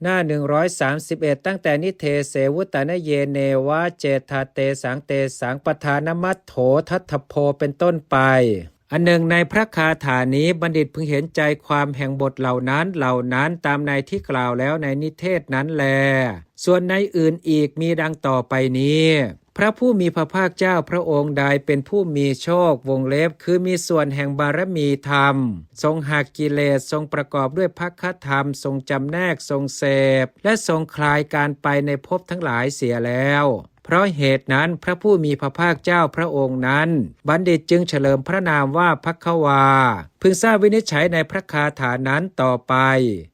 ໜ້າ ໜຶ່ງຮ້ອຍສາມສິບເອັດ ຕັ້ງແຕ່ "นิເທ ເສ ວຸຕະນະເຍ ເນວະ ເຈທາ ເຕ ສັງ ເຕ ສັງ ປະທານະມັດໂຖ ທັດຖະໂພ" ເປັນຕົ້ນໄປ. ອັນໜຶ່ງໃນພະຄາຖານີ້ ບັນດິດເພິ່ງເຫັນໃຈຄວາມແຫ່ງບົດເຫຼົ່ານັ້ນເຫຼົ່ານັ້ນ ຕາມໃນທີ່ກ່າວແລ້ວໃນນິເທດນັ້ນແລ. ສ່ວນໃນອື່ນອີກມີດັ່ງຕໍ່ໄປນີ້: ພະຜູ້ມີພະພາກເຈົ້າພະອົງໃດເປັນຜູ້ມີໂຊກ ວົງເລັບ ຄືມີສ່ວນແຫ່ງບາລະມີທຳ, ຊົງຫັກກິເລດ, ຊົງປະກອບດ້ວຍພັກຄະທຳ, ຊົງຈຳແນກ, ຊົງເສບ ແລະ ຊົງຄາຍການໄປໃນພົບທັງຫຼາຍເສຍແລ້ວ, ເພາະເຫດນັ້ນ ພະຜູ້ມີພະພາກເຈົ້າພະອົງນັ້ນ ບັນດິດຈຶ່ງສະເຫຼີມພະນາມວ່າ ພະຄະວາ. ເພິ່ງຊາບວິນິດໄຈໃນພະຄາຖານັ້ນຕໍ່ໄປ.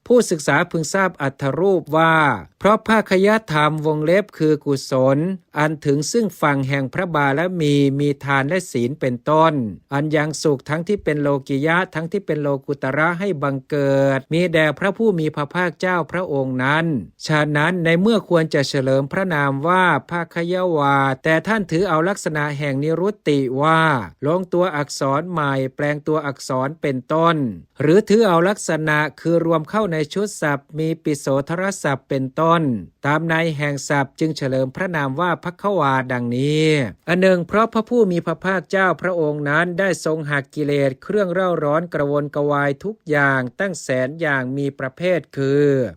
ຜູ້ສຶກສາເພິ່ງຊາບອັດຖະຮູບວ່າ ເພາະພະຄະຍະທຳ ວົງເລັບ ຄືກຸສົນ ອັນເຖິງຊຶ່ງຝັ່ງແຫ່ງພະບາລະມີ ມີທານ ແລະ ສີນ ເປັນຕົ້ນ ອັນຍັງສຸກທັງທີ່ເປັນໂລກິຍະ ທັງທີ່ເປັນໂລກຸດຕະລະໃຫ້ບັງເກີດ ມີແດ່ພະຜູ້ມີພະພາກເຈົ້າພະອົງນັ້ນ. ສະນັ້ນ ໃນເມື່ອຄວນຈະສະເຫຼີມພະນາມວ່າ ພະຄະຍະວາ ແຕ່ທ່ານຖືເອົາລັກສະນະແຫ່ງນິຣຸດຕິວ່າ ລົງຕົວອັກສອນໃໝ່ ແປງຕົວອັກສອນເປັນຕົ້ນ ຫຼື ຖືເອົາລັກສະນະຄືລວມເຂົ້າໃນຊຸດສັບ ມີປິໂສທະລະສັບເປັນຕົ້ນ ຕາມໃນແຫ່ງສັບ ຈຶ່ງສະເຫຼີມພະນາມວ່າ ພະຄະວາ ດັ່ງນີ້. ອັນໜຶ່ງ ເພາະພະຜູ້ມີພະພາກເຈົ້າພະອົງນັ້ນໄດ້ຊົງຫັກກິເລດ ເຄື່ອງເລົ້າຮ້ອນກະວົນກະວາຍທຸກຢ່າງ ຕັ້ງແສນຢ່າງ ມີປະເພດຄື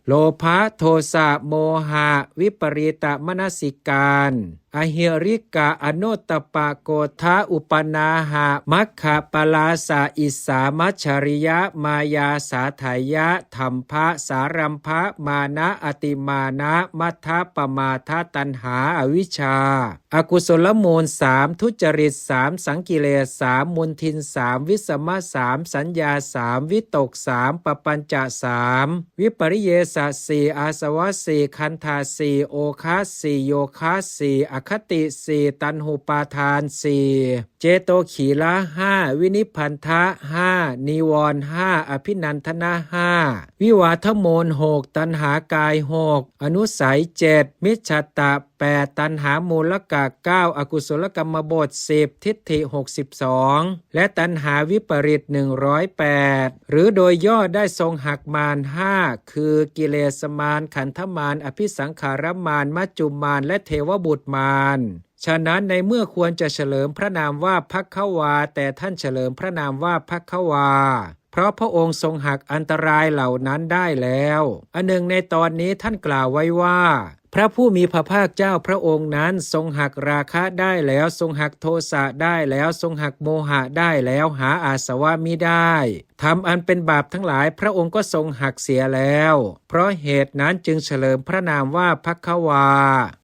ໂລພະ, ໂທສະ, ໂມຫະ, ວິປະຣີຕະມະນະສິການ, ອະຫິລິກະ, ອະໂນດຕະປະ, ໂກທະ, ອຸປະນາຫະ, ມັກຂະປະລາສະ, ອິດສາ, ມັດຈະລິຍະ, ມາຍາ, ສາຖາຍະ, ທຳພະ, ສາລັມພະ, ມານະ, ອະຕິມານະ, ມັດທະ, ປະມາທະ, ຕັນຫາ, ອະວິຊຊາ. ອະກຸສົນລະມູນສາມ, ທຸດຈະລິດສາມ, ສັງກິເລດສາມ, ມົນທິນສາມ, ວິສະມະສາມ, ສັນຍາສາມ, ວິຕົກສາມ, ປະປັນຈະສາມ, ວິປະລິເຍສະສີ່, ອາສະວະສີ່, ຄັນທະສີ່, ໂອຄະສີ່, ໂຍຄະສີ່, ອະຄະຕິສີ່, ຕັນຫູປາທານສີ່, ເຈໂຕຂີລະຫ້າ, ວິນິບພັນທະຫ້າ, ນິວອນຫ້າ, ອະພິນັນທະນະຫ້າ, ວິວາທະມູນຫົກ, ຕັນຫາກາຍຫົກ, ອະນຸໄສເຈັດ, ມິດຈະຕະ ແປດ, ຕັນຫາມູນລະກະເກົ້າ, ອະກຸສົນລະກຳມະບົດສິບ, ທິດຖິຫົກສິບສອງ ແລະ ຕັນຫາວິປະລິດໜຶ່ງຮ້ອຍແປດ ຫຼື ໂດຍຫຍໍ້ໄດ້ຊົງຫັກມານຫ້າ ຄື ກິເລສມານ, ຂັນທະມານ, ອະພິສັງຂາລະມານ, ມັດຈຸມານ ແລະ ເທວະບຸດມານ. ສະນັ້ນ ໃນເມື່ອຄວນຈະສະເຫຼີມພະນາມວ່າ ພະຄະວາ ແຕ່ທ່ານສະເຫຼີມພະນາມວ່າ ພະຄະວາ. ເພາະພະອົງຊົງຫັກອັນຕະລາຍເຫຼົ່ານັ້ນໄດ້ແລ້ວ. ອັນໜຶ່ງໃນຕອນນີ້ທ່ານກ່າວໄວ້ວ່າ ພະຜູ້ມີພະພາກເຈົ້າພະອົງນັ້ນຊົງຫັກລາຄະໄດ້ແລ້ວ, ຊົງຫັກໂທສະໄດ້ແລ້ວ, ຊົງຫັກໂມຫະໄດ້ແລ້ວ, ຫາອາສະວະມິໄດ້. ທຳອັນເປັນບາບທັງຫຼາຍພະອົງກໍຊົງຫັກເສຍແລ້ວ. ເພາະເຫດນັ້ນຈຶ່ງສະເຫຼີມພະນາມວ່າພະຄະວາ.